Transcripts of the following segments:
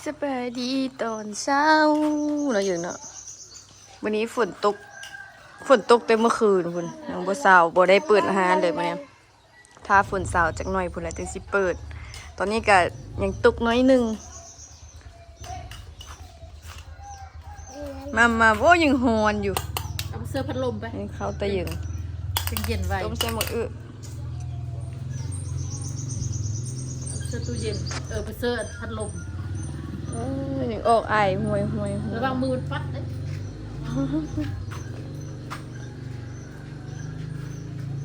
ສະບາຍດີຕອນເຊົ້າເນາະ ຢູ່ເນາະ. ມື້ນີ້ຝົນຕົກ ຝົນຕົກແຕ່ເມື່ອຄືນພຸ້ນ ຍັງບໍ່ເຊົາ ບໍ່ໄດ້ເປີດຮ້ານເລີຍມື້ນີ້. ຖ້າຝົນເຊົາຈັກໜ່ອຍພຸ້ນລະຈຶ່ງຊິເປີດ. ຕອນນີ້ກະຍັງຕົກໜ້ອຍໜຶ່ງ. ມາມາ ໂອ້ ຍັງຮ້ອນຢູ່. ເອົາໄປເຊີພັດລົມໄປ ຍັງເຂົ້າຕະເຢິງ ຈັ່ງເຢັນໄວ. ຕົ້ມໃສ່ໝາກອຶ ເຊີຕູ້ເຢັນ ເອີ ໄປເຊີພັດລົມ. ເອີ ຍັງອອກໄອຫ້ວຍໆໆ. ລະວັງມືມັນປັດເດ້.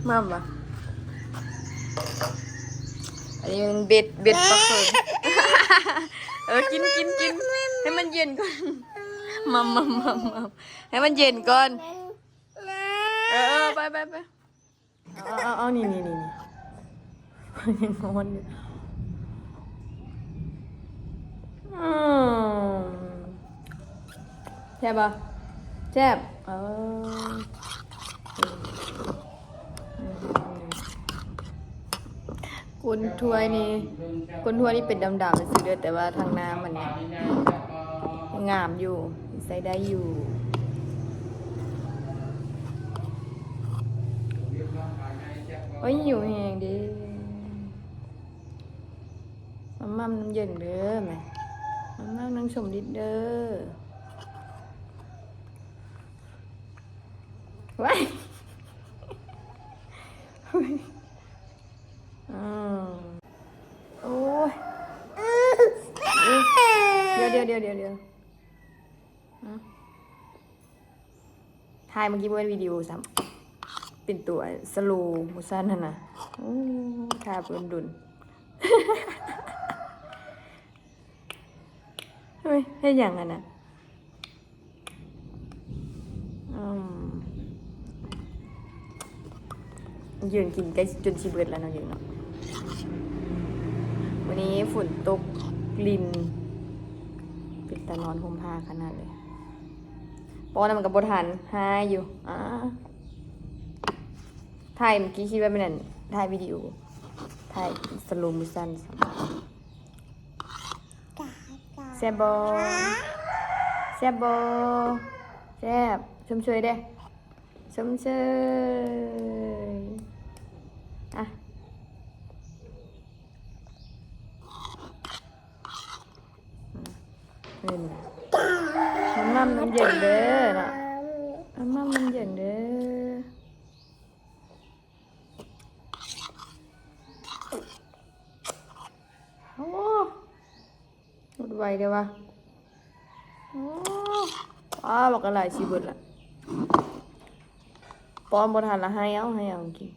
ມາມາ ອັນນີ້ມັນເບັດ ເບັດປາເຂີງ. ເອີ ກິນ ກິນ ກິນ ໃຫ້ມັນເຢັນກ່ອນ. ມາມາ ມາມາ ໃຫ້ມັນເຢັນກ່ອນ. ເອີ ເອີ ໄປ ໄປ ໄປ. ເອົາ ເອົາ ເອົາ ນີ້ ນີ້ ນີ້ ນີ້ ຍັງຮ້ອນຢູ່. ອືມ ແຊບບໍ່? ແຊບ. ເອີ ກົ້ນຖ້ວຍນີ້ ກົ້ນຖ້ວຍນີ້ເປັນດຳໆຊື່ເດີ້ ແຕ່ວ່າທາງໜ້າມັນງາມຢູ່ ໃຊ້ໄດ້ຢູ່. ໂອ້ຍ ຫິວແຮງເດ້. ມາມ່ຳນ້ຳເຢັນເດີ້ແມ່ ມາມ່ຳນ້ອງສົມລິດເດີ້. ວ້າຍ ອືມ ໂອ້ຍ ດຽວ ດຽວ ດຽວ ດຽວ ດຽວ. ຖ່າຍເມື່ອກີ້ບໍ່ແມ່ນວິດີໂອຊ້ຳ ເປັນຕົວສະໂລໂມຊັນຫັ້ນນະ. ໂອ້ ຖ້າເບິ່ງດົນ. ເຮີ້ຍ ເຮັດຫຍັງຫັ້ນນະ? ອືມ ຢືນກິນໃກ້ຈົນຊິເບິດແລ້ວເນາະ ຢືນເນາະ. ມື້ນີ້ຝົນຕົກລິນ ເປັນຕານອນຮົ່ມຜ້າຂະໜາດເລີຍ. ປ້ອນມັນກໍບໍ່ທັນ ຮ້າຍຢູ່. ອາ ຖ່າຍເມື່ອກີ້ຄິດວ່າແມ່ນ ອັນ ຖ່າຍວິດີໂອ ຖ່າຍສະໂລໂມຊັນ. ແຊບບໍ່? ແຊບບໍ່? ແຊບ. ຊົມເຊີຍເດ້. ຊົມເຊີຍ. ອະ ເຫັນ ມາມ່ຳນ້ຳເຢັນເດີ້ເນາະ ມາມ່ຳນ້ຳເຢັນເດີ້. ໂອ້ ໝົດໄວແທ້ວ່າ. ໂອ້ ອ້າ ບັກຫຼາຍຊິເບິດລະ. ປ້ອນບໍ່ທັນລະ ໃຫ້ເອົາ ໃຫ້ເອົາກິນ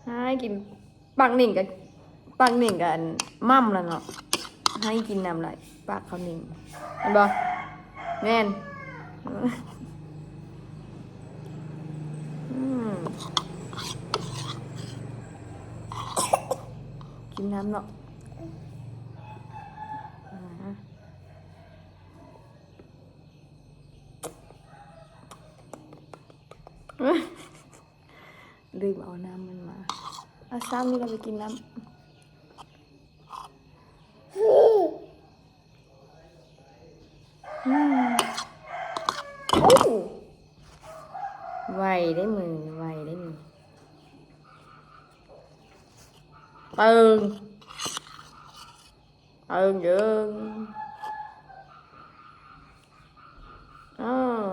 ໃຫ້ກິນ. ປາກເໜັງກະ ປາກເໜັງກະອັນໝ່ຳລະເນາະ ໃຫ້ກິນນ້ຳຫຼາຍ ປາກເຂົາເໜັງ ແມ່ນບໍ່? ແມ່ນ. ອືມ ກິນນ້ຳເນາະ. ອາ ລືມເອົານ້ຳມັນມາ. ອາ ຊ້ຳນີ້ລະໄປກິນນ້ຳ. ອືມ ໂອ້ ໄວເດ້ມື້ນີ້ ໄວເດ້ມື້ນີ້. ເອີງເອີງ ອ້າວ.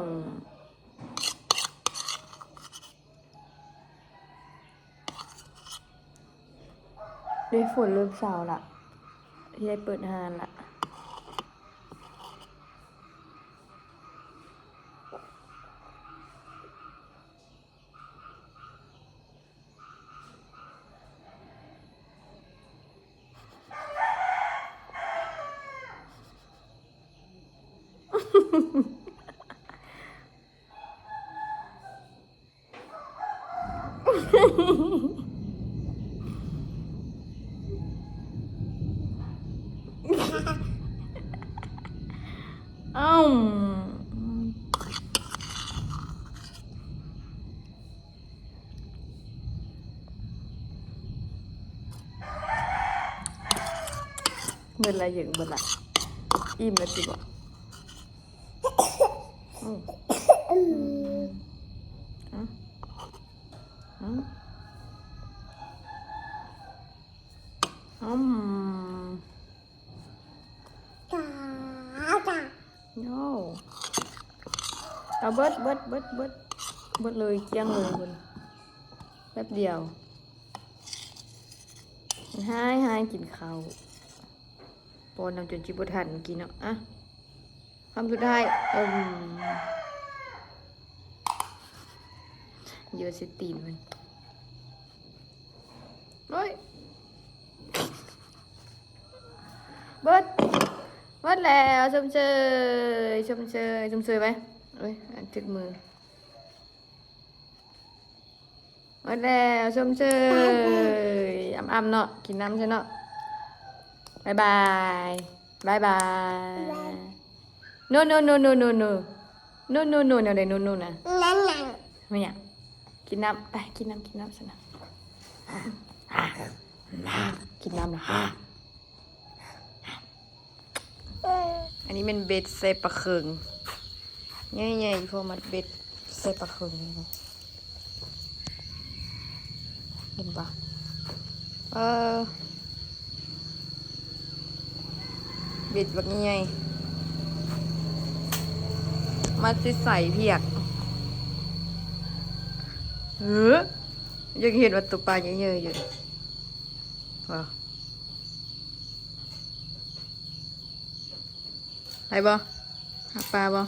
ເດ້ ຝົນເລີ່ມເຊົາລະ ຊິໄດ້ເປີດຮ້ານລະ. ເບິດລະ ເຢິງເບິດລະ ອີ່ມລະຕິບໍ? ອືມ ອືມ ເອົ້າ ເອົ້າ ອືມ ໂອ້ ເອົາເບິດ ເບິດ ເບິດ ເບິດ ເບິດເລີຍ ກ້ຽງເລີຍພຸ້ນ ແປັບດຽວ ຫາຍ ຫາຍກິນເຂົ້າ ປ້ອນນ້ຳຈົນຊິບໍ່ທັນກິນເນາະ ອະ ຄຳສຸດທ້າຍ ເອີ່ມ ເຢີະໃສ່ຕີນມັນ ໂອ້ຍ ເບິດ ເບິດແລ້ວ ຊົມເຊີຍ ຊົມເຊີຍ ຊົມເຊີຍໄປ ໂອ້ຍ ອັນຖືກມື ໝົດແລ້ວ ຊົມເຊີຍ ອຳໆ ເນາະ ກິນນ້ຳຊະເນາະ ບາຍບາຍ ບາຍບາຍ ໂນ ໂນ ໂນ ໂນ ໂນ ໂນ ໂນ ໂນ ໂນ ແນວໃດ ໂນ ໂນ ນະ ນັ້ນນະ ແມ່ນຫຍັງ ກິນນ້ຳ ໄປ ກິນນ້ຳ ກິນນ້ຳຊະນະ ກິນນ້ຳນະ ອັນນີ້ແມ່ນເບັດໃສ່ປາເຄິງ ໃຫຍ່ໆ ພໍມັດເບັດໃສ່ປາເຄິງ ເຫັນບໍ່ ເອີ ເບັດບັກໃຫຍ່ໆ ມັດໃສ່ສາຍພຽກ ເອີ ຍັງເຫັນວ່າໂຕປາໃຫຍ່ໆ ຢູ່ ໄປບໍ່? ຫາປາບໍ່?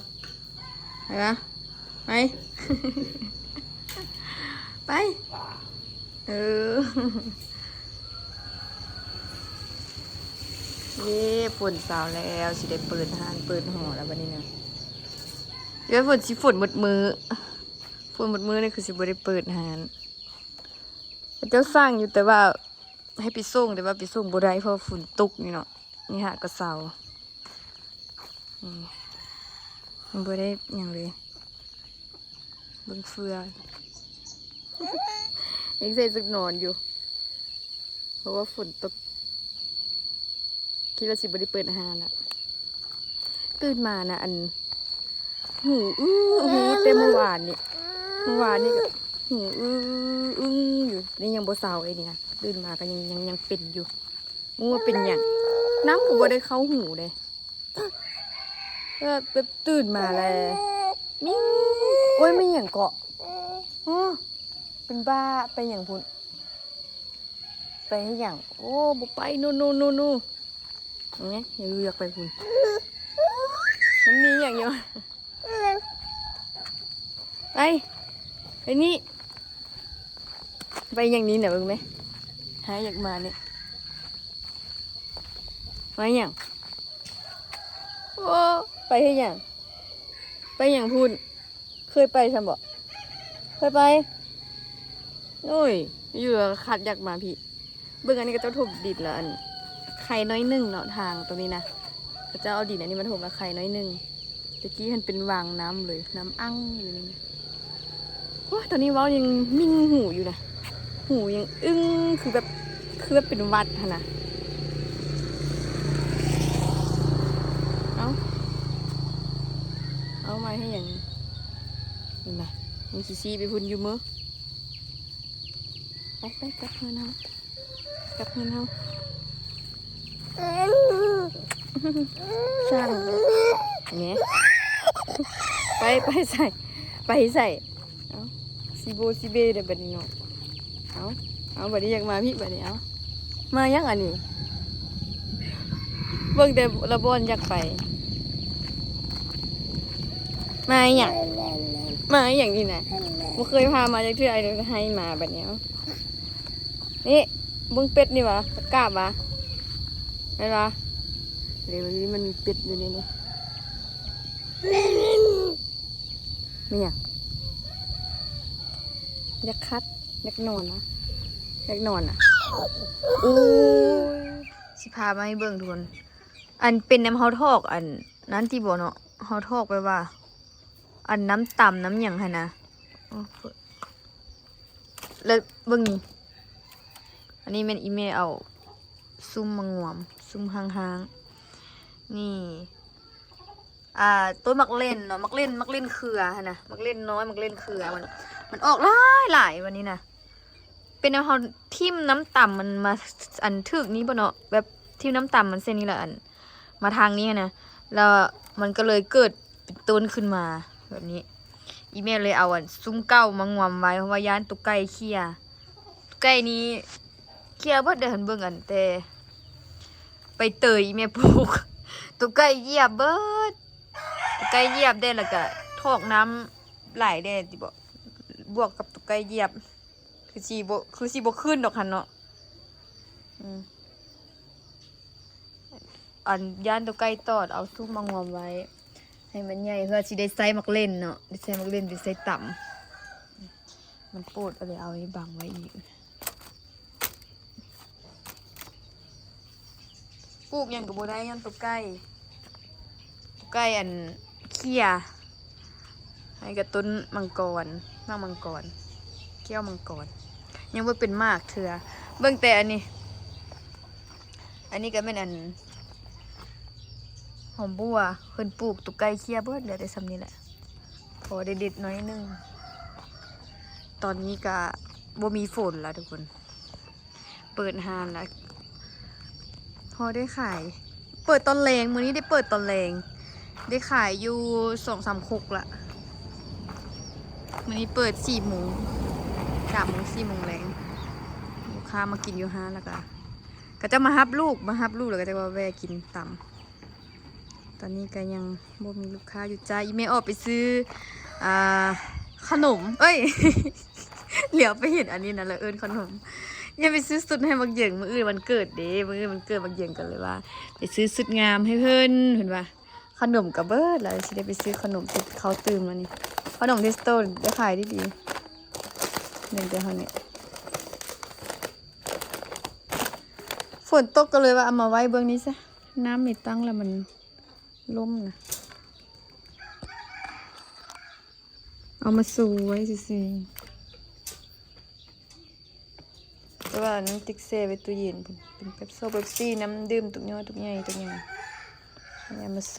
ໄປບໍ່? ໄປ ໄປ ເອີ ເຢ້ ຝົນເຊົາແລ້ວ ຊິໄດ້ເປີດຮ້ານເປີດຫໍແລ້ວບັດນີ້ນະ ເອີ ຝົນ ຊິຝົນໝົດມື້ ຝົນໝົດມື້ນີ້ຄືຊິບໍ່ໄດ້ເປີດຮ້ານ ເຂົາເຈົ້າສັ່ງຢູ່ ແຕ່ວ່າໃຫ້ໄປສົ່ງ ແຕ່ວ່າໄປສົ່ງບໍ່ໄດ້ ເພາະວ່າຝົນຕົກນີ້ເນາະ ນີ້ຫາກະເຊົາ ອືມ ມັນບໍ່ໄດ້ຫຍັງເລີຍ ເບິ່ງເຟືອ ຍັງໃສ່ຊຸດນອນຢູ່ ເພາະວ່າຝົນຕົກ ຄິດວ່າຊິບໍ່ໄດ້ເປີດຮ້ານລະ ຕື່ນມານະ ອັນ ຫູອື້ອຫູແຕ່ມື້ວານນີ້ ມື້ວານນີ້ກະຫູອື້ອອຶ້ງຢູ່ ນີ້ຍັງບໍ່ເຊົາເດ້ນີ້ນະ ຕື່ນມາກະຍັງ ຍັງ ຍັງເປັນຢູ່ ບໍ່ຮູ້ວ່າເປັນຫຍັງ ນ້ຳກະບໍ່ໄດ້ເຂົ້າຫູເດ້ ແບບ ແບບຕື່ນມາແລ້ວ ມີ ໂອ້ຍ ແມ່ນຫຍັງເກາະ ຮະ ເປັນບ້າ ໄປຫຍັງພຸ້ນ ໄປເຮັດຫຍັງ ໂອ້ ບໍ່ໄປ ໂນ ໂນ ໂນ ໂນ ເອີ ຢາກໄປພຸ້ນ ມັນມີຫຍັງຢູ່ ໄປ ໄປນີ້ ໄປຫຍັງນີ້ນະ ເບິ່ງແມ ຫາຢາກມານີ້ ມາຫຍັງ ໂອ້ ໄປເຮັດຫຍັງ ໄປຫຍັງພຸ້ນ ເຄີຍໄປຊຳບໍ່? ເຄີຍໄປ? ໂອ້ຍ ຢູ່ລາວຄັດຢາກມາພີ້ ເບິ່ງອັນນີ້ເຂົາເຈົ້າຖົມດິນລະ ອັນ ໄຄໜ້ອຍໜຶ່ງເນາະ ທາງຕົງນີ້ນະ ເຂົາເຈົ້າເອົາດິນອັນນີ້ມາຖົມລະໄຄໜ້ອຍໜຶ່ງ ແຕ່ກີ້ຫັ້ນເປັນວັງນ້ຳເລີຍ ນ້ຳອັ່ງຢູ່ນີ້ ໂອ້ຍ ຕອນນີ້ເວົ້າຍັງມິ່ງຫູຢູ່ນະ ຫູຍັງອຶ້ງ ຄືແບບ ຄືແບບເປັນຫວັດຫັ້ນນະ ເອົ້າ ເອົາມາເຮັດຫຍັງ ເຫັນບໍ່ ຍັງຊິຊີ້ໄປພຸ້ນຢູ່ເມີ ໄປ ໄປ ກັບເຮືອນເຮົາ ກັບເຮືອນເຮົາ ສ້າງແໝ ໄປ ໄປໃສ ໄປໃສ ເອົ້າ ຊິໂບຊິເບເດ້ບັດນີ້ເນາະ ເອົ້າ ເອົາ ບັດນີ້ຢາກມາພີ້ບັດນີ້ ເອົ້າ ມາຫຍັງອັນນີ້ ເບິ່ງແຕ່ລະບ່ອນຢາກໄປ ມາຫຍັງ ມາຫຍັງນີ້ນະ ບໍ່ເຄີຍພາມາຈັກເທື່ອ ໃຫ້ມາບັດນີ້ ເອົ້າ ນີ້ ເບິ່ງເປັດນີ້ຫວາ ກາບຫວາ ແມ່ນຫວາ ເດ ມັນມີເປັດຢູ່ໃນນີ້ ມີຫຍັງ ຢາກຄັດ ຢາກນອນນະ ຢາກນອນນະ ໂອ້ຍ ຊິພາມາໃຫ້ເບິ່ງທຸກຄົນ ອັນເປັນນຳເຮົາຖອກ ອັນນັ້ນຕິບໍ່ເນາະ ເຮົາຖອກແບບວ່າ ອັນນ້ຳຕຳນ້ຳຫຍັງຫັ້ນນະ ແລ້ວເບິ່ງນີ້ ອັນນີ້ແມ່ນອີ່ແມ່ເອົາ ຊຸມໝາກງວມ ຊຸມຮ້າງໆ ນີ້ ອ່າ ຕົ້ນໝາກເລັ່ນເນາະ ໝາກເລັ່ນ ໝາກເລັ່ນເຄືອຫັ້ນນະ ໝາກເລັ່ນນ້ອຍ ໝາກເລັ່ນເຄືອ ມັນ ມັນອອກຫຼາຍໆ ບາດນີ້ນະ ເປັນແນວເຮົາຖິ້ມນ້ຳຕຳມັນມາ ອັນ ຖືກນີ້ບໍ່ເນາະ ແບບຖິ້ມນ້ຳຕຳມັນເຊັ່ນນີ້ລະ ອັນ ມາທາງນີ້ຫັ້ນນະ ແລ້ວມັນກໍເລີຍເກີດເປັນຕົ້ນຂຶ້ນມາແບບນີ້. ອີ່ແມ່ເລີຍເອົາ ອັນ ຊຸມເກົ່າມາງວມໄວ້ ເພາະວ່າຢ້ານຕຸກໄກ່ເຂ່ຍ ຕຸກໄກ່ນີ້ເຂ່ຍເບິດເດີ ຫັ້ນເບິ່ງ ອັນ ແຕ່ໃບເຕີຍອີ່ແມ່ປູກ ຕຸກໄກ່ຢຽບເບິດ ຕຸກໄກ່ຢຽບແດ່ ແລ້ວກະຖອກນ້ຳຫຼາຍແດ່ຕິເບາະ ບວກກັບຕຸກໄກ່ຢຽບ ຄືຊິບໍ່ ຄືຊິບໍ່ຂຶ້ນດອກຫັ້ນເນາະ ອືມ ອັນ ຢ້ານຕຸກໄກ່ຕອດ ເອົາຊຸມມາງວມໄວ້ໃຫ້ມັນໃຫຍ່ ເພື່ອຊິໄດ້ໃສ່ໝາກເລັ່ນເນາະ ໄດ້ໃສ່ໝາກເລັ່ນ ໄດ້ໃສ່ຕຳ ມັນໂປດ ເອົາເລີຍ ເອົາໃຫ້ບັງໄວ້ອີກ. ປູກຫຍັງກໍບໍ່ໄດ້ ຍ້ອນຕຸກໄກ່ ຕຸກໄກ່ ອັນ ເຂ່ຍ ໃຫ້ກັບຕົ້ນມັງກອນ ໝາກມັງກອນ ແກ້ວມັງກອນ ຍັງບໍ່ເປັນໝາກເທື່ອ ເບິ່ງແຕ່ອັນນີ້ ອັນນີ້ກໍແມ່ນ ອັນ ຫອມບົ່ວ ເພິ່ນປູກຕຸກໄກ່ເຂ່ຍເບິດ ເຫຼືອແຕ່ຊ່ຳນີ້ແຫຼະ ພໍໄດ້ເດັດໜ້ອຍໜຶ່ງ. ຕອນນີ້ກະບໍ່ມີຝົນລະທຸກຄົນ ເປີດຮ້ານລະ ພໍໄດ້ຂາຍ ເປີດຕອນແລງ ມື້ນີ້ໄດ້ເປີດຕອນແລງ ໄດ້ຂາຍຢູ່ສອງສາມຄົກລະ. ມື້ນີ້ເປີດສີ່ໂມງ ສາມໂມງ ສີ່ໂມງແລງ ລູກຄ້າມາກິນຢູ່ຮ້ານ ແລ້ວກະ ເຂົາເຈົ້າມາຮັບລູກ ມາຮັບລູກ ແລ້ວເຂົາເຈົ້າກໍແວ່ກິນຕຳ. ຕອນນີ້ກໍຍັງບໍ່ມີລູກຄ້າຢູ່ຈ້າ ອີ່ແມ່ອອກໄປຊື້ ອ່າ ຂະໜົມ ເອີຍ ຫຼຽວໄປເຫັນອັນນີ້ນະ ແລ້ວເອີ້ນຂະໜົມ ອີ່ແມ່ໄປຊື້ຊຸດໃຫ້ບັກເຫຢິງ ມື້ອື່ນວັນເກີດເດ້ ມື້ອື່ນວັນເກີດບັກເຫຢິງ ກໍເລີຍວ່າໄປຊື້ຊຸດງາມໃຫ້ເພິ່ນ ເພິ່ນວ່າ ຂະໜົມກໍເບິດແລ້ວ ຊິໄດ້ໄປຊື້ຂະໜົມຕິດເຂົ້າຕື່ມ ອັນນີ້ ຂະໜົມທີ່ສະໂຕໄດ້ຂາຍດີໆ ແມ່ນແຕ່ເຮົານີ້ ຝົນຕົກກໍເລີຍວ່າເອົາມາໄວ້ເບື້ອງນີ້ຊະ ນ້ຳນີ້ຕັ້ງແລ້ວມັນລົ້ມນະ ເອົາມາໂຊໄວ້ຊື່ໆ ແຕ່ວ່າອັນນີ້ຕິກແຊ່ໄວ້ຕູ້ເຢັນພຸ້ນ ເປັນເປັບໂຊ ເປັບຊີ ນ້ຳດື່ມຕຸກນ້ອຍຕຸກໃຫຍ່ຕຸກຫຍັງ ເອົາມາໂຊ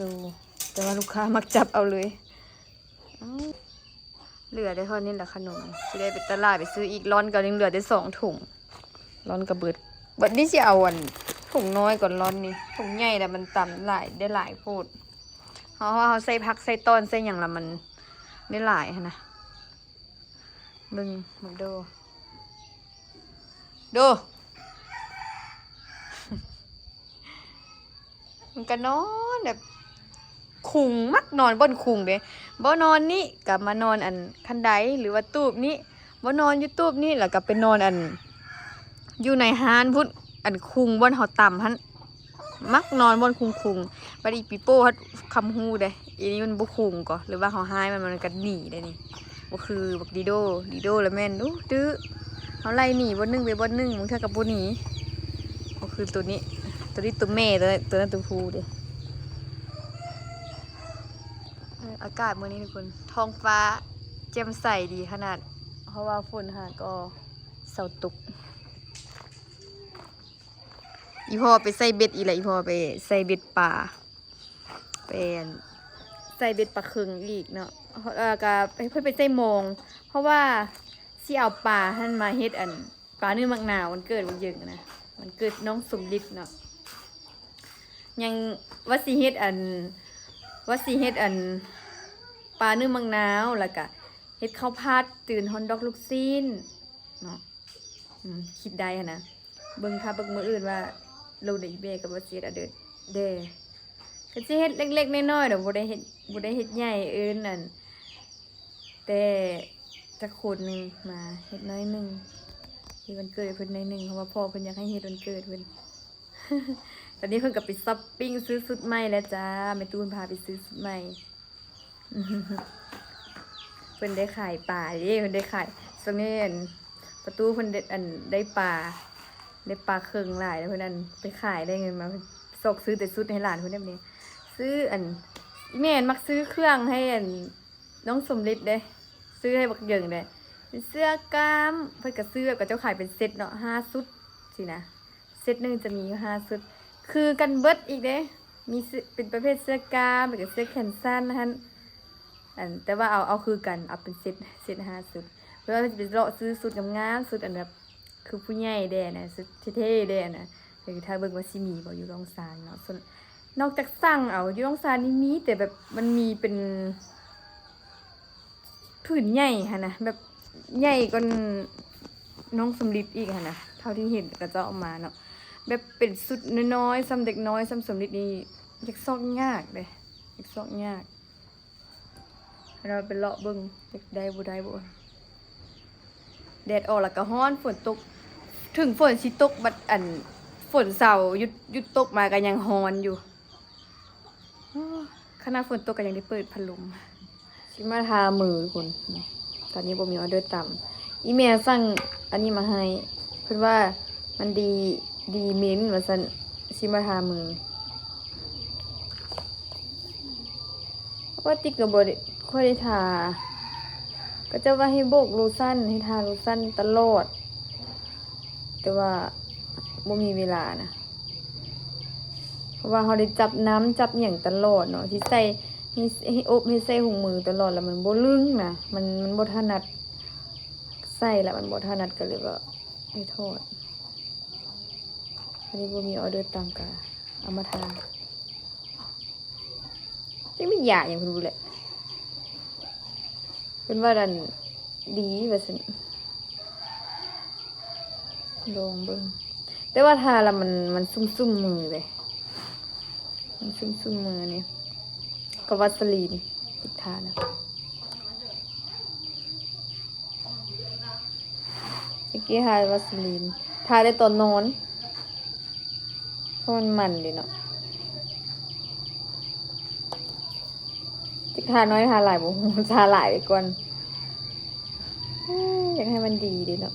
ແຕ່ວ່າລູກຄ້າມັກຈັບເອົາເລີຍ ເອົາ ເຫຼືອໄດ້ເທົ່ານີ້ລະຂະໜົມ ຊິໄດ້ໄປຕະຫຼາດໄປຊື້ອີກ ລ້ອນກໍຍັງເຫຼືອແຕ່ສອງຖົງ ລ້ອນກໍເບິດ ບັດນີ້ຊິເອົາອັນຖົງນ້ອຍກ່ອນ ລ້ອນນີ້ຖົງໃຫຍ່ລະມັນຕຳຫຼາຍ ໄດ້ຫຼາຍໂພດ ເຮົາ ເຮົາໃສ່ຜັກໃສ່ຕອນໃສ່ຫຍັງລະມັນໄດ້ຫຼາຍຫັ້ນນະ ເບິ່ງ ເບິ່ງໂດ ໂດ ມັນກໍນອນແບບຄຸງ ມັກນອນບ່ອນຄຸງເດ້ ບໍ່ນອນນີ້ກໍມານອນອັນຄັນໄດ ຫຼືວ່າຕູບນີ້ ບໍ່ນອນຢູ່ຕູບນີ້ ແລ້ວກໍໄປນອນອັນ ຢູ່ໃນຮ້ານພຸ້ນ ອັນຄຸງບ່ອນເຮົາຕຳຫັ້ນ ມັກນອນບ່ອນຄຸງໆ ບັດອີປີໂປ້ພັດຄຳຮູ້ເດ້ ອີນີ້ມັນບໍ່ຄຸງກໍ ຫຼືວ່າເຮົາຮ້າຍມັນ ມັນກໍໜີໄດ້ນີ້ ບໍ່ຄືບັກດີໂດ ດີໂດລະແມ່ນ ອຸ ດື້ ເຮົາໄລ່ໜີບ່ອນໜຶ່ງໄປບ່ອນໜຶ່ງ ບາງເທື່ອກໍບໍ່ໜີ ບໍ່ຄືໂຕນີ້ ໂຕນີ້ໂຕແມ່ ໂຕນັ້ນໂຕຜູ້ເດ້. ເອີ ອາກາດມື້ນີ້ທຸກຄົນ ທ້ອງຟ້າແຈ່ມໃສດີຂະໜາດ ເພາະວ່າຝົນຫາກໍເຊົາຕົກ. ອີ່ພໍ່ໄປໃສ່ເບັດອີກລະ ອີ່ພໍ່ໄປໃສ່ເບັດປາ ໄປໃສ່ເບັດປາເຄິງອີກເນາະ ແລ້ວກະເພິ່ນໄປໃສ່ມອງ ເພາະວ່າຊິເອົາປາຫັ້ນມາເຮັດອັນ ປາເນື້ອໝາກນາວ ວັນເກີດບັກເຫຢິງນະ ວັນເກີດນ້ອງສົມລິດເນາະ ຍັງວ່າຊິເຮັດອັນ ວ່າຊິເຮັດອັນ ປາເນື້ອໝາກນາວ ແລ້ວກະເຮັດເຂົ້າຜັດ ຕື່ນຮອດດອກລູກຊີ້ນເນາະ. ອືມ ຄິດໄດ້ຫັ້ນນະ ເບິ່ງຖ້າເບິ່ງມື້ອື່ນວ່າ ໂລດໃດແມ່ກໍບໍ່ຊິເຮັດອາເດີດແດ່ ກໍຊິເຮັດເລັກໆນ້ອຍໆດອກ ບໍ່ໄດ້ເຮັດ ບໍ່ໄດ້ເຮັດໃຫຍ່ເອີ້ນອັນ ແຕ່ຈັກຄົນໜຶ່ງມາເຮັດໜ້ອຍໜຶ່ງ ເຮັດວັນເກີດໃຫ້ເພິ່ນໜ້ອຍໜຶ່ງ ເພາະວ່າພໍ່ເພິ່ນຢາກໃຫ້ເຮັດວັນເກີດເພິ່ນ. ຕອນນີ້ເພິ່ນກໍໄປຊັອບປິງຊື້ຊຸດໃໝ່ແລ້ວຈ້າ ແມ່ຕູນພາໄປຊື້ຊຸດໃໝ່. ເພິ່ນໄດ້ຂາຍປາເດ້ ເພິ່ນໄດ້ຂາຍ ຊ່ວງນີ້ອັນ ປະຕູເພິ່ນໄດ້ ອັນ ໄດ້ປາ ໄດ້ປາເຄິງຫຼາຍ ແລ້ວເພິ່ນ ອັນ ໄປຂາຍໄດ້ເງິນມາ ຊອກຊື້ແຕ່ຊຸດໃຫ້ຫຼານເພິ່ນແບບນີ້ ຊື້ ອັນ ອີ່ແມ່ມັກຊື້ເຄື່ອງໃຫ້ ອັນ ນ້ອງສົມລິດເດ້ ຊື້ໃຫ້ບັກເຫຢິງເດ້ ເປັນເສື້ອກ້າມ ເພິ່ນກໍຊື້ແບບເຂົາເຈົ້າຂາຍເປັນເຊັດເນາະ ຫ້າຊຸດຊີ້ນະ. ເຊັດໜຶ່ງຈະມີຢູ່ຫ້າຊຸດ ຄືກັນເບິດອີກເດ້ ມີເສື້ອ ເປັນປະເພດເສື້ອກ້າມ ແລ້ວກໍເສື້ອແຂນສັ້ນຫັ້ນ ອັນ ແຕ່ວ່າເອົາ ເອົາຄືກັນ ເອົາເປັນເຊັດ ເຊັດຫ້າຊຸດ ເພື່ອວ່າຈະໄປເລາະຊື້ຊຸດງາມໆ ຊຸດອັນແບບຄືຜູ້ໃຫຍ່ແດ່ນະ ຊຸດເທ່ໆແດ່ນະ ກໍຖ້າເບິ່ງວ່າຊິມີບໍ່ຢູ່ດອງຊານເນາະ. ສ່ວນ ນອກຈາກສັ່ງເອົາ ຢູ່ດອງຊານນີ້ມີ ແຕ່ແບບມັນມີເປັນ ຜືນໃຫຍ່ຫັ້ນນະ ແບບໃຫຍ່ກວ່ານ້ອງສຳລິດອີກຫັ້ນນະ ເທົ່າທີ່ເຫັນເຂົາເຈົ້າເອົາມາເນາະ ແບບເປັນຊຸດນ້ອຍໆ ສ່ຳເດັກນ້ອຍ ສ່ຳສຳລິດນີ້ ຢາກຊອກຍາກເດ້ ຢາກຊອກຍາກ. ເຮົາໄປເລາະເບິ່ງ ຢາກໄດ້ບໍ່ໄດ້ບໍ່. ແດດອອກແລ້ວກໍຮ້ອນ ຝົນຕົກ ເຖິງຝົນຊິຕົກ ບັດ ອັນ ຝົນເຊົາ ຢຸດ ຢຸດຕົກມາກໍຍັງຮ້ອນຢູ່. ໂອ້ ຂະໜາດຝົນຕົກກໍຍັງໄດ້ເປີດພັດລົມ. ຊິມາທາມືທຸກຄົນ ຕອນນີ້ບໍ່ມີອອເດີຕຳ ອີ່ແມ່ສັ່ງອັນນີ້ມາໃຫ້ ເພິ່ນວ່າມັນດີ ດີເໝັນວ່າຊັ້ນ ຊິມາທາມື. ເພາະວ່າຕິກກໍບໍ່ໄດ້ ຄ່ອຍໄດ້ທາ ເຂົາເຈົ້າວ່າໃຫ້ໂບກໂລຊັນ ໃຫ້ທາໂລຊັນຕະຫຼອດ ແຕ່ວ່າບໍ່ມີເວລານະ. ເພາະວ່າເຮົາໄດ້ຈັບນ້ຳຈັບຫຍັງຕະຫຼອດເນາະ ຊິໃສ່ ໃຫ້ ໃຫ້ອົບ ໃຫ້ໃສ່ຖົງມືຕະຫຼອດ ແລ້ວມັນບໍ່ລຶ້ງນະ ມັນ ມັນບໍ່ຖະໜັດໃສ່ ແລ້ວມັນບໍ່ຖະໜັດ ກໍເລີຍວ່າໃຫ້ຖອດ. ອັນນີ້ບໍ່ມີອອເດີຕາມກາ ເອົາມາທາ. ຈັກແມ່ນຢາຫຍັງເພິ່ນບໍ່ແຫຼະ ເພິ່ນວ່ານັ້ນດີວ່າຊັ້ນ ລອງເບິ່ງ ແຕ່ວ່າທາແລ້ວມັນ ມັນຊຸ່ມໆມືເດ້ ມັນຊຸ່ມໆມືນີ້ ກັບວາສະລີນ ຕິກທານະ. ຕະກີ້ທາວາສະລີນ ທາແຕ່ຕອນນອນ ເພາະມັນມັນເດ້ເນາະ. ຊິທາໜ້ອຍທາຫຼາຍບໍ່ຮູ້ ທາຫຼາຍໄປກ່ອນ ເອີ ຢາກໃຫ້ມັນດີເດ້ເນາະ.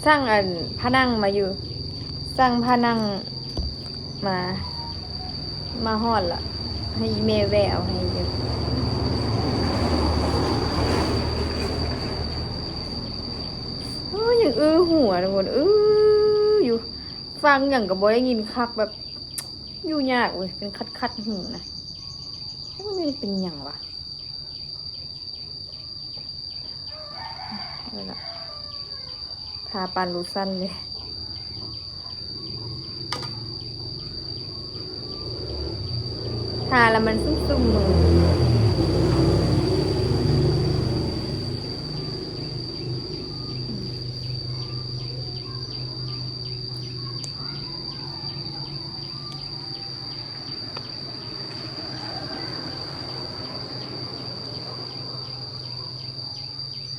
ສັ່ງອັນພະນັງມາຢູ່ ສັ່ງພະນັງມາ ມາຮອດລະ ໃຫ້ອີ່ແມ່ແວ່ເອົາໃຫ້ຢູ່. ໂອ້ຍ ຍັງອື້ຫູນະທຸກຄົນ ອື້ຢູ່ ຟັງຫຍັງກໍບໍ່ໄດ້ຍິນຄັກ ແບບ ຢູ່ຍາກເວີຍ ເປັນຂັດໆຫູນະ. ເອີ ມັນເປັນຫຍັງວະ? ເອົາລະ ທາປານໂລຊັນເລີຍ ທາແລ້ວມັນຊຸ່ມໆມື.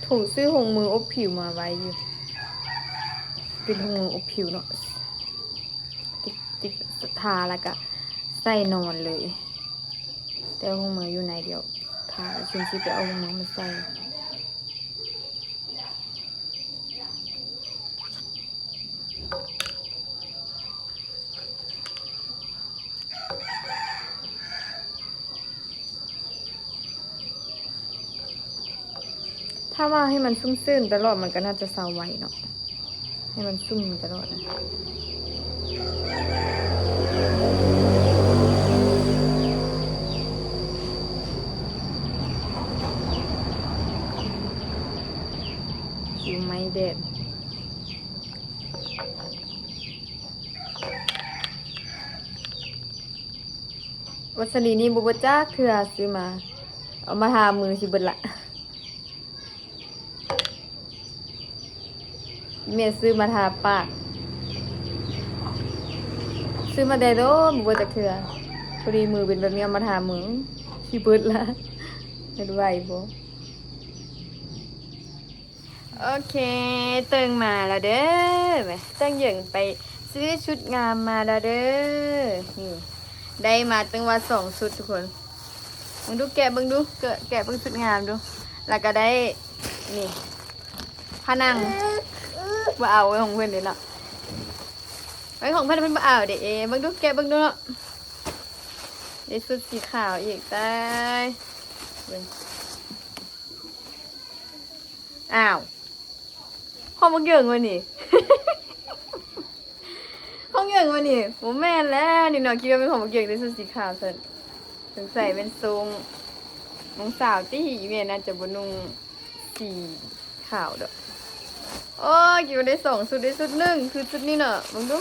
ຖົງຊື້ຖົງມືອົບຜິວມາໄວ້ຢູ່ ເປັນຖົງມືອົບຜິວເນາະ ຕິດ ຕິດ ທາແລ້ວກະໃສ່ນອນເລີຍ ແຕ່ຖົງມືຢູ່ໃນດຽວ ທາແລ້ວຊິໄປເອົາຖົງມືມາໃສ່. ຖ້າວ່າໃຫ້ມັນຊຸ່ມຊື່ນຕະຫຼອດ ມັນກໍໜ້າຈະເຊົາໄວເນາະ ໃຫ້ມັນຊຸ່ມຕະຫຼອດນະ. ຜິວໄໝ້ແດດ. ວັດສະລີນນີ້ບໍ່ເບິດຈັກເທື່ອ ຊື້ມາ ເອົາມາທາມືຊິເບິດລະ. ແມ່ຊື້ມາທາປາກ ຊື້ມາແຕ່ດົນ ບໍ່ເບິດຈັກເທື່ອ. ພໍດີມືເປັນແບບນີ້ ເອົາມາທາມືຊິເບິດລະ ເຮັດໄຫວບໍ່? ໂອເຄ ເຕີງມາແລ້ວເດີ ເຕີງເຫຢິງໄປຊື້ຊຸດງາມມາແລ້ວເດີ. ນີ້ ໄດ້ມາຕັ້ງວ່າສອງຊຸດທຸກຄົນ ເບິ່ງດູ ແກະເບິ່ງດູ ແກະ ແກະເບິ່ງຊຸດງາມດູ. ແລ້ວກໍໄດ້ ນີ້ ຜ້າໜັງ ບໍ່ເອົາ ຂອງເພິ່ນເດ້ເນາະ ໄວ້ຂອງເພິ່ນ ເພິ່ນບໍ່ເອົາເດ້. ເອ ເບິ່ງດູ ແກະເບິ່ງດູເນາະ. ໄດ້ຊຸດສີຂາວອີກ ຕາຍ ເບິ່ງ ອ້າວ ຂອງບັກເຢິງວະນີ້ ຂອງເຢິງວະນີ້ ບໍ່ແມ່ນແລ້ວນີ້ເນາະ ຄິດວ່າເປັນຂອງບັກເຢິງ ໄດ້ຊຸດສີຂາວຊັ້ນ ສົງໄສແມ່ນຊົງນ້ອງສາວຕິ ອີແມ່ນໜ້າຈະບໍ່ນຸ່ງສີຂາວດອກ ໂອ້ຍ ຄິດວ່າໄດ້ສອງຊຸດ ໄດ້ຊຸດໜຶ່ງ ຄືຊຸດນີ້ເນາະ ເບິ່ງດູ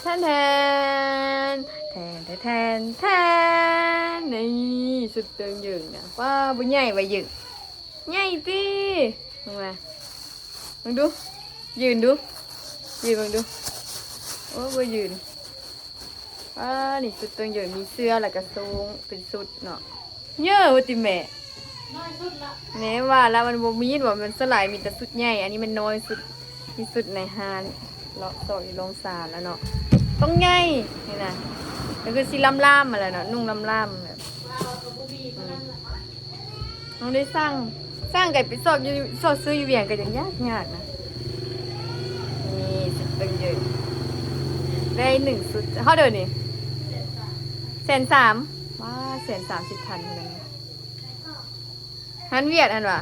ແທນແທນ ແທນແທນແທນ ນີ້ ຊຸດເຕີງເຢິງນະ ວ້າ ບໍ່ໃຫຍ່ຫວາເຢິງ ໃຫຍ່ຕິ ເບິ່ງມາ ເບິ່ງດູ ຢືນດູ ຢືນເບິ່ງດູ ໂອ້ ບໍ່ຢືນ ວ້າ ນີ້ຊຸດເຕີງເຢິງ ມີເສື້ອ ແລ້ວກະໂສ້ງ ເປັນຊຸດເນາະ ເຍີວ່າຕິແມ່ ນ້ອຍສຸດລະ ແມ່ວ່າລະ ມັນບໍ່ມີ ວ່າມັນສ່ວນຫຼາຍມີແຕ່ຊຸດໃຫຍ່ ອັນນີ້ແມ່ນນ້ອຍສຸດທີ່ສຸດໃນຮ້ານ ເລາະຊອກຢູ່ໂລງສານລະເນາະ ຕ້ອງໃຫຍ່ນີ້ນະ ກໍຄືຊິລ້ຳໆຫັ້ນແຫຼະເນາະ ນຸ່ງລ້ຳໆແບບ ນ້ອງໄດ້ສັ່ງ ສັ່ງກໍໄປຊອກຢູ່ ຊອກຊື້ຢູ່ວຽງກໍຍັງຍາກ ຍາກນະ ນີ້ຊຸດເຕີງເຢິງ ໄດ້ໜຶ່ງຊຸດ ເທົ່າໃດນີ້ ແສນສາມ ວ້າ ແສນສາມສິບພັນ ຫັ້ນຫວາ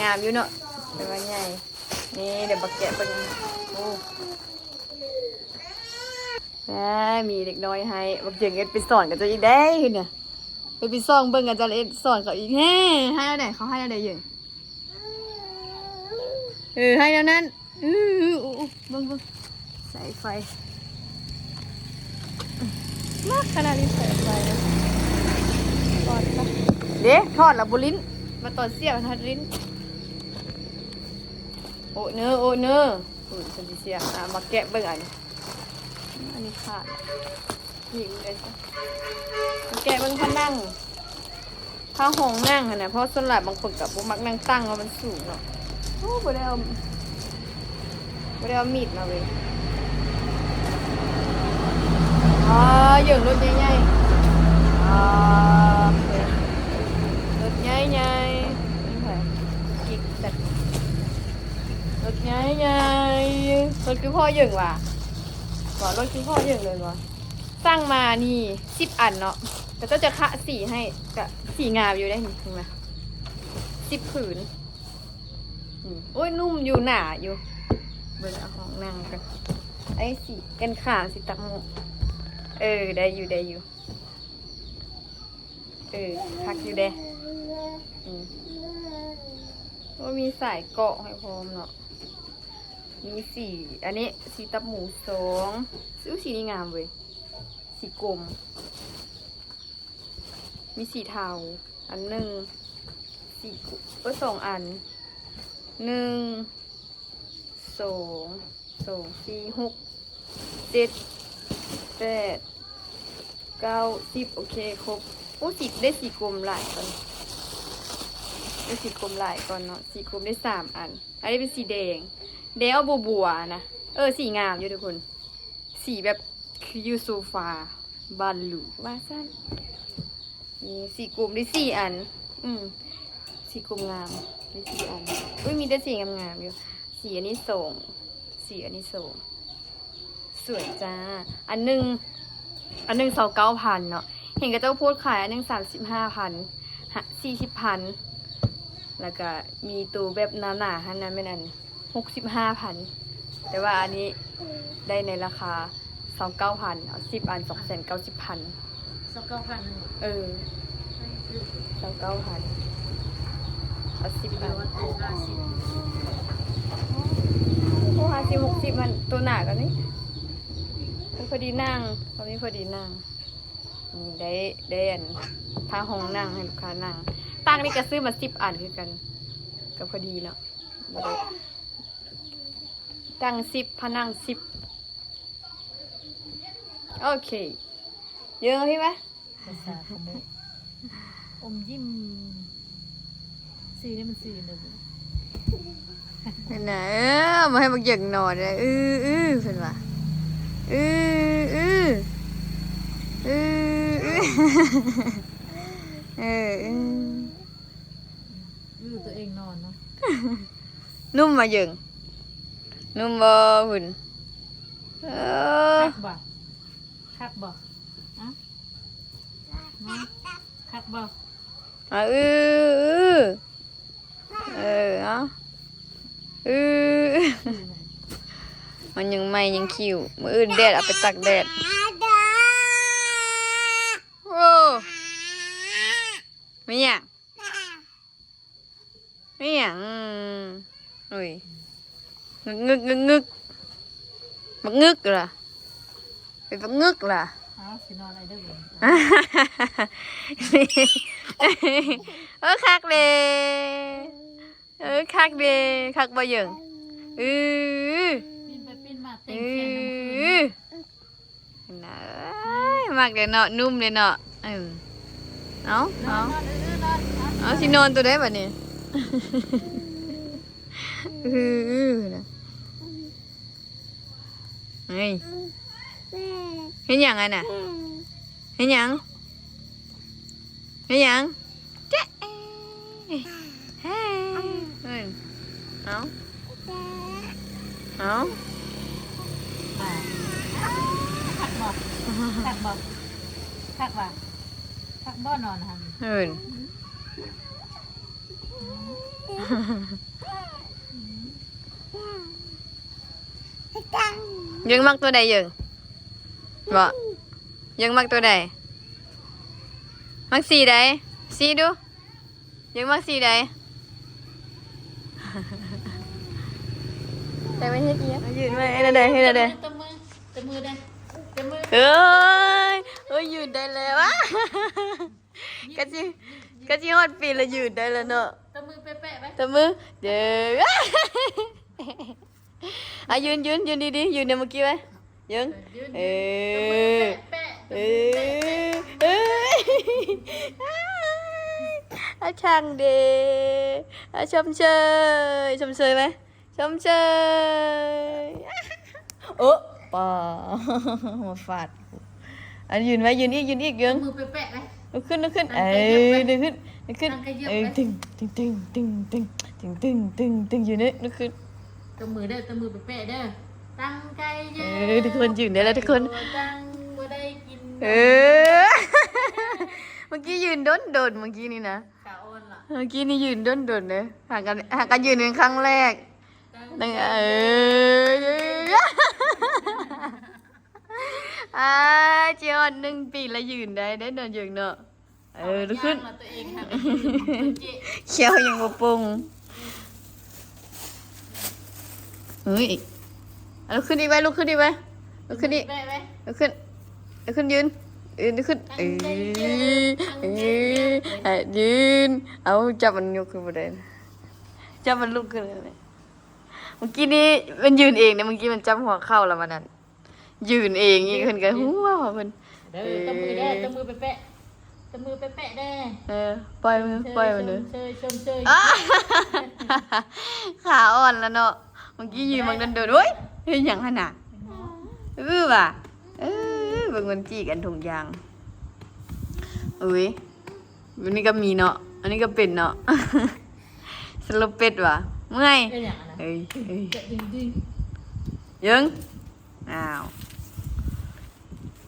ງາມຢູ່ເນາະ ແຕ່ວ່າໃຫຍ່ ນີ້ ດຽວບັກແກະເບິ່ງ ໂອ້ ແມ່ ມີເດັກນ້ອຍໃຫ້ ບັກເຢິງເຮັດໄປສອນກັບເຈົ້າອີກເດ້ ເຫັນນະ ໄປ ໄປສ່ອງເບິ່ງກັບເຈົ້າ ເຮັດສອນເຂົາອີກ ແຮ ໃຫ້ແນວໃດ ເຂົາໃຫ້ແນວໃດເຢິງ ເອີ ໃຫ້ແນວນັ້ນ ອື ອື ອື ເບິ່ງ ເບິ່ງ ສາຍໄຟ ມັກຂະໜາດນີ້ສາຍໄຟ ຖອດຊະ ເດ້ ຖອດລະບໍ່ຫຼິ້ນ ມາຕອນສຽບຖອດຫຼິ້ນ ໂອເນີ ໂອເນີ ອື ເພິ່ນຊິສຽບ ອ່າ ມາແກະເບິ່ງອັນນີ້ ອັນນີ້ຂາດ ນີ້ເລີຍຊະ ມາແກະເບິ່ງຜ້ານັ່ງ ຜ້າຮອງນັ່ງຫັ້ນນະ ເພາະສ່ວນຫຼາຍບາງຄົນກໍບໍ່ມັກນັ່ງຕັ້ງ ເພາະມັນສູງເນາະ ໂອ້ ບໍ່ໄດ້ເອົາ ບໍ່ໄດ້ເອົາມີດມາເວີຍ ອໍ ເຢິງລົດໃຫຍ່ໆ ອໍ ໂອເຄ ລົດໃຫຍ່ໆ ນີ້ໃຜ ກິກແຊດ ລົດໃຫຍ່ໆ ລົດຄືພໍ່ເຢິງຫວາ ບໍ່ ລົດຄືພໍ່ເຢິງເລີຍຫວາ ສັ່ງມານີ້ສິບອັນເນາະ ເຂົາເຈົ້າຈະຄະສີໃຫ້ ກະສີງາມຢູ່ເດ້ ເຫັນໄໝ ສິບຜືນ ອືມ ໂອ້ຍ ນຸ່ມຢູ່ ໜາຢູ່ ເບິ່ງເອົາຫ້ອງນັ່ງກ່ອນ ໄອ້ສີກັນຂາວ ສີຕັບໝູ ເອີ ໄດ້ຢູ່ ໄດ້ຢູ່ ເອີ ຄັກຢູ່ເດ້ ອືມ ໂອ້ ມີສາຍເກາະໃຫ້ພ້ອມເນາະ ມີສີ ອັນນີ້ ສີຕັບໝູສອງ ອູ້ ສີນີ້ງາມເວີຍ ສີກົມ ມີສີເທົາອັນໜຶ່ງ ສີ ເອີ ສອງອັນ ໜຶ່ງ ສອງ ສອງ ສີ່ ຫົກ ເຈັດ ແປດ ເກົ້າ ສິບ ໂອເຄ ຄົບ ໂອ້ ສີ ໄດ້ສີກົມຫຼາຍກ່ອນ ໄດ້ສີກົມຫຼາຍກ່ອນເນາະ ສີກົມໄດ້ສາມອັນ ອັນນີ້ເປັນສີແດງ ແດງອອກບົວໆນະ ເອີ ສີງາມຢູ່ທຸກຄົນ ສີແບບ ຄືຢູ່ໂຊຟາ ບ້ານຫຼູວ່າຊັ້ນ ນີ້ ສີກົມໄດ້ສີ່ອັນ ອືມ ສີກົມງາມ ໄດ້ສີ່ອັນ ອຸ້ຍ ມີແຕ່ສີງາມໆຢູ່ ສີອັນນີ້ສອງ ສີອັນນີ້ສອງ ສວຍຈ້າ ອັນໜຶ່ງ ອັນໜຶ່ງຊາວເກົ້າພັນເນາະ ເຫັນເຂົາເຈົ້າໂພສຂາຍອັນໜຶ່ງສາມສິບຫ້າພັນ ຫະ ສີ່ສິບພັນ ແລ້ວກະມີໂຕແບບໜາໆຫັ້ນນະ ແມ່ນອັນ ຫົກສິບຫ້າພັນ ແຕ່ວ່າອັນນີ້ໄດ້ໃນລາຄາຊາວເກົ້າພັນ ເອົາສິບອັນ ສອງແສນເກົ້າສິບພັນ ຊາວເກົ້າພັນ ເອີ ຊາວເກົ້າພັນ ເອົາສິບອັນ ໂອ້ ຫ້າສິບ ຫົກສິບ ມັນໂຕໜາກວ່ານີ້ ເອີ ພໍດີນັ່ງ ພໍມີພໍດີນັ່ງ ນີ້ໄດ້ ໄດ້ອັນ ຜ້າຮອງນັ່ງໃຫ້ລູກຄ້ານັ່ງ ຕັ່ງນີ້ກໍຊື້ມາສິບອັນຄືກັນ ກໍພໍດີເນາະ ບໍ່ໄດ້ ຕັ່ງສິບ ຜ້ານັ່ງສິບ ໂອເຄ ເຢີມພີ່ມາ ພາສາຂະໂມ ອົມຍິ້ມ ຊື່ນີ້ມັນຊື່ຫຍັງ ເຫັນນະ ເອີ ບໍ່ໃຫ້ບັກເຢິງນອນເດ້ ອື ອື ເພິ່ນວ່າ ອື ອື ອື ອື ເອີ ອື ອື ຕົວເອງນອນເນາະ ນຸ່ມບໍ່ເຢິງ ນຸ່ມບໍ່ພຸ້ນ ເອີ ຄັກບໍ່? ຄັກບໍ່? ຮະ? ຄັກບໍ່? ອາ ອື ເອີ ເອົາ ອື ມັນຍັງໃໝ່ຍັງຂິ້ວ ມື້ອື່ນແດດເອົາໄປຕາກແດດ. ໂອ້ ແມ່ນຫຍັງ? ແມ່ນຫຍັງ? ໂອ້ຍ ງຶກໆໆໆ ບັກງຶກລະ ເປັນບັກງຶກລະ. ເອົາ ຊິນອນເອົາເດີ ເອີ ຄັກເດ້ ເອີ ຄັກເດ້ ຄັກບໍ່ເຢິງ? ອື ປີ້ນໄປປີ້ນມາ ເຕັງແຂນນຳຄືນ. ນະ ເອີຍ ມັກເດ້ເນາະ ນຸ່ມເດ້ເນາະ. ເອີ ເອົາ ນອນ ເອົາ ນອນ ເອີ ນອນ ເອົາ ຊິນອນໂຕໃດບັດນີ້? ອື ນະ ເຮີ້ຍ ເຮັດຫຍັງຫັ້ນນະ? ເຮັດຫຍັງ? ເຮັດຫຍັງ? ເຈະ ເອີ ເຮີ້ຍ ເອີ ເອົາ ເອົາ ຄັກບໍ່? ຄັກບໍ່? ຄັກບໍ່? ຄັກບໍ່ນອນຫັ້ນ? ເຮີ້ຍ ເຢິງມັກໂຕໃດເຢິງ? ເບາະ ເຢິງມັກໂຕໃດ? ມັກສີໃດ? ຊີ້ດູ ເຢິງມັກສີໃດ? ແຕ່ໄປເຮັດອີ່ຫຍັງ? ຢືນໄວ້ ເຮັດແນວໃດ? ເຮັດແນວໃດ? ຕົບມື ຕົບມື ຕົບມືເດີ ຕົບມື. ເອີຍ ໂອ້ຍ ຢືນໄດ້ແລ້ວ ກະຊິ ກະຊິຮອດປີລະຢືນໄດ້ແລ້ວເນາະ. ຕົບມືແປະໆໄວ້ ຕົບມື ເດີ. ອາ ຢືນ ຢືນ ຢືນດີໆ ຢືນແນວມື້ກີ້ໄວ້ ເຢິງ ເອີ ເອີ ເອີ ອາ ຊ່າງເດ ອາ ຊົມເຊີຍ ຊົມເຊີຍໄວ້ ຊົມເຊີຍ. ໂອ້ ປາ ມາຟາດ ອາ ຢືນໄວ້ ຢືນອີກ ຢືນອີກ ເຢິງ ຕົບມືແປະໆໄວ້ ລຸກຂຶ້ນ ລຸກຂຶ້ນ ເອີ ລຸກຂຶ້ນ ລຸກຂຶ້ນ ເອີ ຕຶງ ຕຶງ ຕຶງ ຕຶງ ຕຶງ ຕຶງ ຕຶງ ຕຶງ ຢືນເດີ ລຸກຂຶ້ນ. ຕົບມືເດີ ຕົບມືແປະໆເດີ ຕັ້ງໃຈເດີ ເອີ ທຸກຄົນຢືນໄດ້ແລ້ວທຸກຄົນ ຕັ້ງບໍ່ໄດ້ກິນ ເອີ ເມື່ອກີ້ຢືນດົນໆ ເມື່ອກີ້ນີ້ນະ ຂາອ່ອນລະ ເມື່ອກີ້ນີ້ຢືນດົນໆເດີ ຫາກັນ ຫາກັນຢືນເປັນຄັ້ງແລກ ຕັ້ງໃຈ ເອີ ອາ ຊິຮອດໜຶ່ງປີລະຢືນໄດ້ເດ້ເນາະ ເຢິງເນາະ. ເອີ ລຸກຂຶ້ນ ຂ້ຽວຍັງບໍ່ປົງ ເອີຍ ລຸກຂຶ້ນອີກໄວ້ ລຸກຂຶ້ນອີກໄວ້ ລຸກຂຶ້ນອີກ ລຸກຂຶ້ນ ລຸກຂຶ້ນ ຢືນ ເອີ ລຸກຂຶ້ນ ເອີ ເອີ ຢືນ ເອົາ ຈັບມັນຍົກຂຶ້ນບໍ່ໄດ້ ຈັບມັນລຸກຂຶ້ນ. ເມື່ອກີ້ນີ້ມັນຢືນເອງເດ້ ເມື່ອກີ້ມັນຈັບຫົວເຂົ່າລະ ບາດນັ້ນ ຢືນເອງອີກ ເພິ່ນກະຫົວເພິ່ນ ເດີ ເອີ ຕົບມືເດີ ຕົບມືແປະໆ ຕົບມືແປະໆເດີ ເອີ ປ່ອຍມື ປ່ອຍມັນເດີ ຊົມເຊີຍ ຊົມເຊີຍ ອາ ຂາອ່ອນລະເນາະ ເມື່ອກີ້ຢືນບັກດົນໆ ໂອ້ຍ ເຮັດຫຍັງຫັ້ນນະ ເອີ ວ່າ ເອີ ເບິ່ງມັນຈີກກັນທຸກຢ່າງ ອຸ້ຍ ອັນນີ້ກະມີເນາະ ອັນນີ້ກະເປັນເນາະ ສະຫຼົບເປັດຫວາ ເມື່ອຍ ເອີຍ ເອີຍ ເອີຍ ເຢິງ ອ້າວ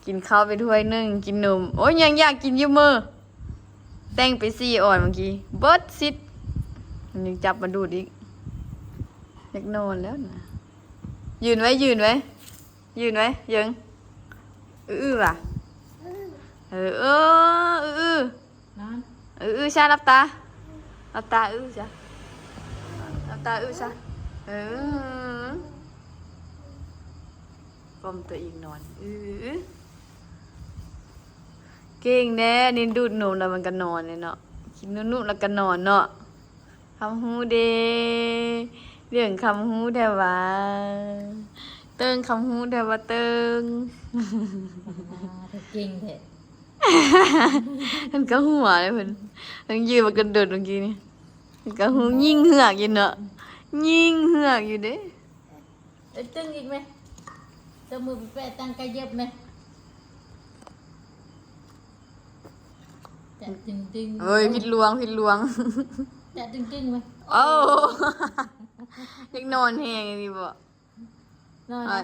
ກິນເຂົ້າໄປຖ້ວຍໜຶ່ງ ກິນນົມ ໂອ້ຍ ຍັງຢາກກິນຢູ່ເມີ ແຕ່ງໄປສີ່ອອນເມື່ອກີ້ ເບິດສິດ ຍັງຈັບມາດູດອີກ ຢາກນອນແລ້ວນະ ຢືນໄວ້ ຢືນໄວ້ ຢືນໄວ້ ເຢິງ ອືໆຫວາ ເອີ ເອີ ອືໆ ນອນ ອືໆຊະ ຫຼັບຕາ ຫຼັບຕາ ອືຊະ ຫຼັບຕາ ອືຊະ ເອີ ກ້ອມຕົວອີກນອນ ອື ເກັ່ງແດ່ ນີ້ດູດນົມແລ້ວມັນກະນອນເລີຍເນາະ ກິນນຸໆແລ້ວກະນອນເນາະ. ຄຳຮູ້ເດ ເລື່ອງຄຳຮູ້ແທ້ຫວາ ເຕີງຄຳຮູ້ແທ້ຫວາເຕີງ ອ່າ ເກັ່ງແທ້ ມັນກະຫົວເດ້ເພິ່ນ ເພິ່ນຢືນມາກັນດົນເມື່ອກີ້ນີ້ ມັນກະຫູຍິງເຮືອກຢູ່ເນາະ ຍິງເຮືອກຢູ່ເດ້. ເອີ ຕຶງອີກແມະ ຕົບມືແປະໆ ຕັ້ງກະເຢັບແມະ ຈະຕຶງໆ ເອີຍ ຜິດລວງ ຜິດລວງ ຈະຕຶງໆແມະ ໂອ້ ຢາກນອນແຮງອີ່ຫຼີບໍ ນອນ ເອີຍ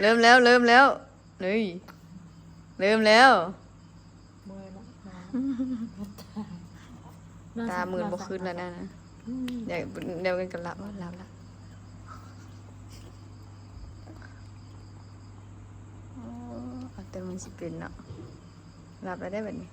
ເລີ່ມແລ້ວ ເລີ່ມແລ້ວ ເຮີ້ຍ ເລີ່ມແລ້ວ. ເມື່ອຍແລ້ວ ຕາມື່ນບໍ່ຄືນແລ້ວນະ ດຽວ ດຽວກັນກໍຫຼັບ ຫຼັບລະ. ໂອ້ ເອົາແຕ່ມັນຊິເປັນເນາະ ຫຼັບແລ້ວເດ້ບັດນີ້.